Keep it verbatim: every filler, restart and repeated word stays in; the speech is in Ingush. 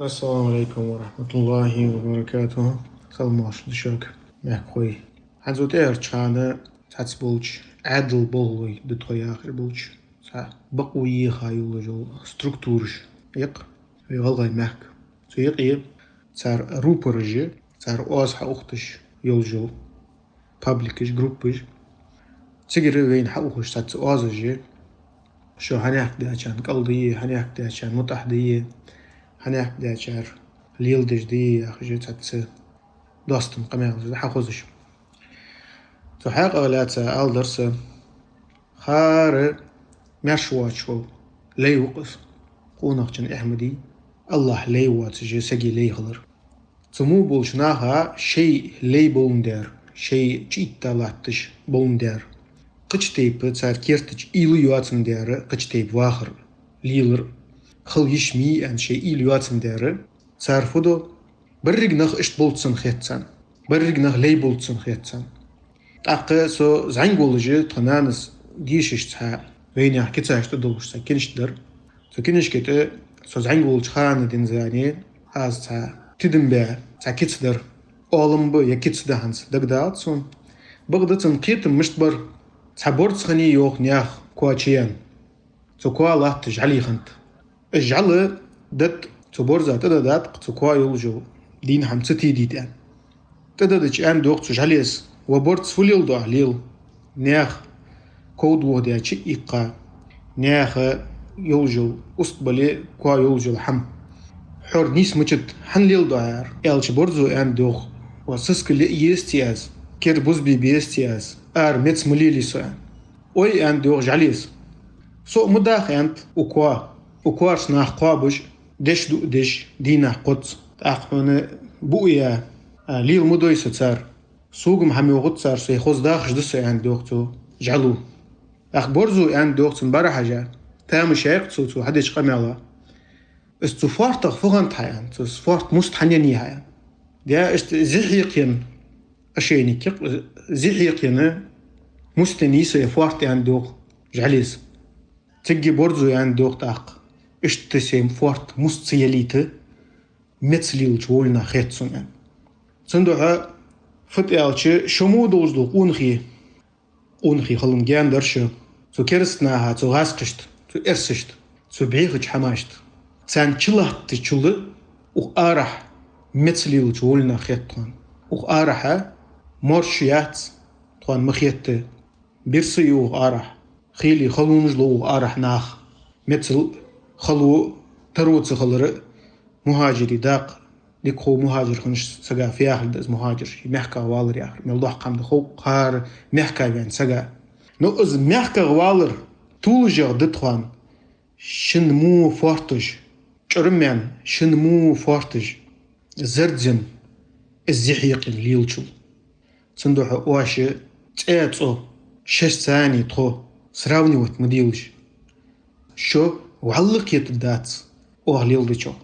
Ассаламу Ӏалайкум ва рахьматуллахӀи ва баракатухӀ. Салам-моаршал да шуга, мехкахой. ХӀанз цу тӀехьарча хана цхьацца болча Ӏаьдала болхлой да тхо яхар болча цхьа бакъо еха йолаш йола структураш я-кх вай гӀалгӀай мехка. Цу юкъе цар рупораш я, цар оаз хьаухийташ йолаш йола пабликаш, группаш. Цигара вайна хьаухаш цхьацца оазаш я. Шо хьанехк даьчарна кӀал дае, хьанехк даьчарна мутӀахь дае, хьанехк даьчар леладеш дае яхаш цхьацца доастам къамаьлаш да хьахозаш. Цу хьакъехьа лаьца ала дар са: хӀара маьрша воацаш вола лай ва-кх из, къонахчун эхь ма дий, АллахӀ лай воацаш сага лай хилар. Цу мо болча наха шоай лай боланна дар, шоай чӀоагӀа латташ боланна дар, кхыча тайпа цар керта чу уйла йоацандаь, кхыча тайпа вахар, лелар хила йиш ма йий аьнна шоай уйла йоацандаь, цар фу ду, берригаш нах иштта болча санна хет царна, берригаш нах лай болча санна хет царна. ТӀаккха со зӀамига волаш, тха нанас дешаш цхьа вайнаьха кицаш тӀа долаш цхьа книжка дар. Цу книжка тӀа со зӀамига волча хана дийнахьа аз цхьа тидам баь цхьа кица дар. Оалам ба е кица да хӀанз, дагадоагӀац сона. Бакъда цун кхетам мишта бар: цхьа борз хиннай, йоах, наьха коа чуяьнна. Цу коа латташ жӀалий хиннад. Из жӀали дӀатӀа цу борза тӀададад-кх, цу коа йолаш йола дийна хӀама ца тийдийта аьнна. ТӀададича аьннад, йоах, цу жӀалес: «Ва борз, фу леладу Ӏа, лела. Наьха ков дохадаьча иккха, наьха йолаш йола устбале коа йолаш йола хӀама хьора нийса мичад, хӀана леладу Ӏа ер?» Аьлча, борзо аьннад, йоах: «Ва сискал ле а езаций аз, кер бузбе безаций аз, ара меца ма лелий со», аьнна. «Ой, — аьннад, йоах, жӀалес, — со а ма даха, — аьннад, — у коа, у коарца нах кхоабаш, деш дуа деш, дийнахьа кхозза. ТӀаккха хьона буа я, а, лела ма дой со цар. Сога-м хӀама йоахац цар, сай хоза дахаш да со», — аьннад, йоах, цу жӀало. ТӀаккха борзо аьннад, йоах, цунна бӀарахьежа: «Тамаш яй-кх цо цу хьадеча къамаьла. Из цу фоартах фу хиннад хьа?» — аьнна. «Цу фоарта муст хьаненнай хьа?» — аьнна. Даьра, иштта зехьа екхаенна ошейник я-кх, зехьа екхаенна муст еннай са ер фоарт, аьннад, йоах, жӀалес. Цига борзо аьннад, йоах, тӀаккха: «Иштта сай фоарта муст ца ялийта, меца лелача волча наха хет сона», — аьнна. Цудухьа фуд аьлча, шо мо долаш дола къонахий, къонахий хилар гаьна дар шо. Цу кераста наха, цу гӀазкхашта, цу эрсашта, цу бӀехача хӀамашта, царна чулаттачул укх арахьа меца лелача волча наха хет тхона. Укх арахьа морш яц тхона ма хетта. Бирса я укх арахьа, хийла халонаш лов укх арахьа наха. Мецал хало, таро ца хилар а мухӀажирий дакъа. Дика хов мухӀажир хиннача сага фу яхилга да из мухӀажир, ший мехках валар яхар. Мел доккха хӀама да хов-кх хӀара мехках ваьнна сага. Но из мехках валар толашагӀа да тхона шин мо фоарташ чӀурмаьнна, шин мо фоарташ зардаенна, из зехьа екхаенна лелачул. Цудухьа оаш цӀе а цӀо, шоашца а тхо сравнивать ма делаш. Шо вӀалла кхетаргдац оаха леладечох.